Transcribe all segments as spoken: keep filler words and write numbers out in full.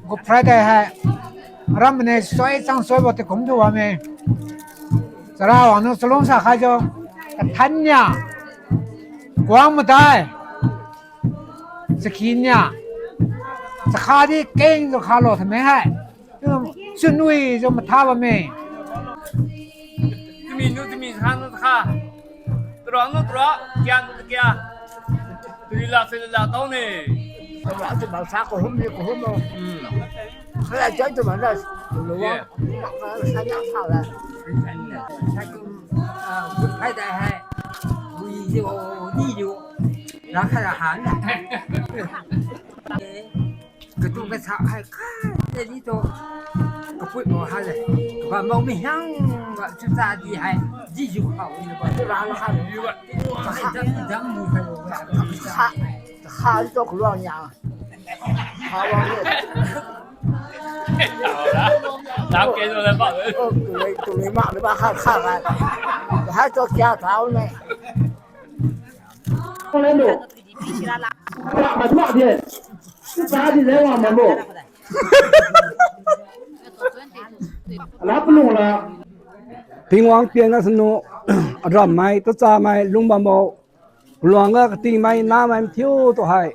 Good Friday hai. Aram mane soi chang soibo te kumtu bamme. Chara wangniu chalungsa khaijiu. Kathan nia. Kuang madai. Chakhi nia. Chakha di kengjiu khalo thame hai. Chunwijiu matha bamme. Timi nu timi, sa nu kha. Tura nu tura, kia nu kia. Tuli la se la tao ne. Tura tu ba sa ko hum ni ko hum mo. Hmm. Kala jai tu ba na. Lu wa. Sa nya sa la. Sa ku, ah, Good Friday hai. Wi ji o, ni ji o. Ra kha ra han. Katu kasa hai kha, tadi tu. Kaput mo ha le. Ba mo mi hiang, ba chu ta di hai. Di ju khao ni ba. Ba la ha. Ba ha. Dam, dam ni hai. Ha, ha, tu keluar nya. Ha, ba ni. Dam ke tu le ba. Oh, tu le, tu le ma le ba ha, ha, ha. Ha, tu kia tao ne. Tingwang pian gasunu, aram mai, tachamai, lungbambo, luang ga katingmai, namai, mathiu tu hai.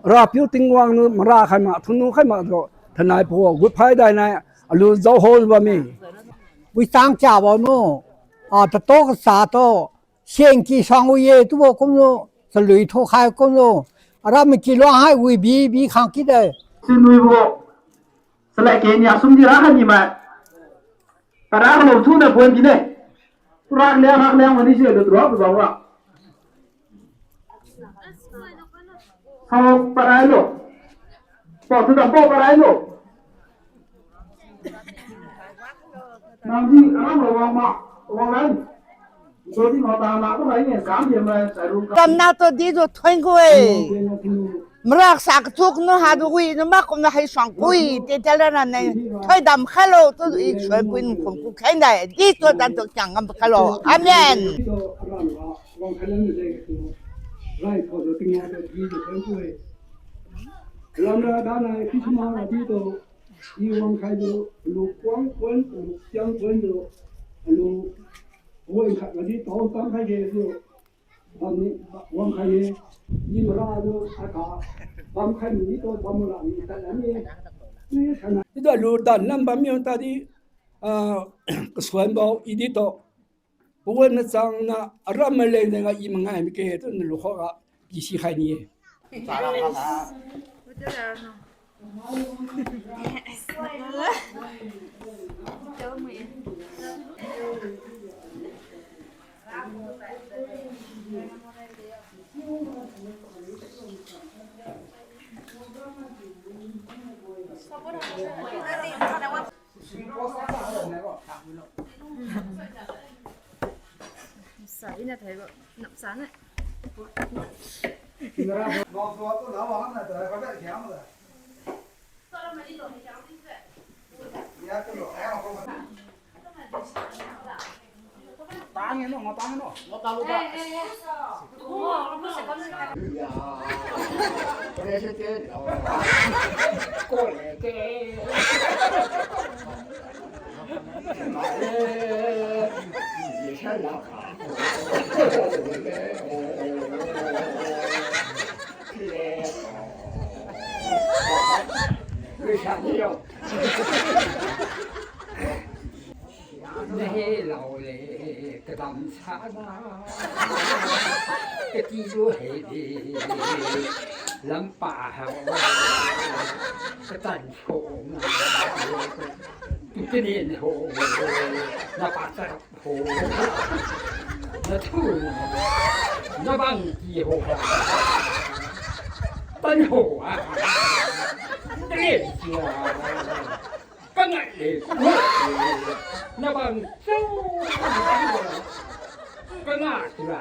Rapiu Tingwang niu mara khai ma, thunu khai ma tu, thanai pu, Good Friday nai, alu jao ho bamme. Wi tang cha ba nu, a, tato kasa to, Siang ki sang wi ye, tubo kumlo, chalui tho khai kumlo. Aram ki luang hai wi bi, bi khang kit de. Chalui bo, chalai ke nia sum di ra ha ni mai. Para lo thu na pon ki ne. Rak liang, rak liang, wani se lo tu ra, tu ba wa. Sao parai lo. Pao tu dam pao parai lo. Nang di aram lo wang ma, wang ran. Jodi ma ta na ko rai ne, kam ye ma, sai ru ka. Kam na tu di tu thoin ko e. Marak sa kathuk nu ha du wi nu ma kum na hai suang kui, te te la na ne. Thoi dam khailo tu i suan pui nu kum ku khen dai. Di tu dan tu kiang ngam khailo. Amen. Wang khailo ni de tu. Rai ko tu tingya tu di tu thoin ko e. Lam ra da na Christmas ra di tu. I wang khai tu, lu kuang kuan, lu siang kuan tu, lu wang khai di tao tam khai de tu. Bam ni, wang khai ye, ni mara tu, aka, bam khai ni tu, bam mara ni, ta ni. Ni sana. Ida lu dan lam bam yang tadi, ah, kasuan bau, i di tu. Pawan na chang na aram maleng na nga i mangai mike tu na lukho ga kisi khai ni. Sa ina thaibo, napsa na. Nahe lau le, kadam sa na. Kati lu hei de, lampa ha. Katan so na. Kini ho. Napa ta ho. Nathu na. Nabang ki ho. Tan ho a. Kini ki a. Kanga le, kanga le. Nabang chau. Kanga tura.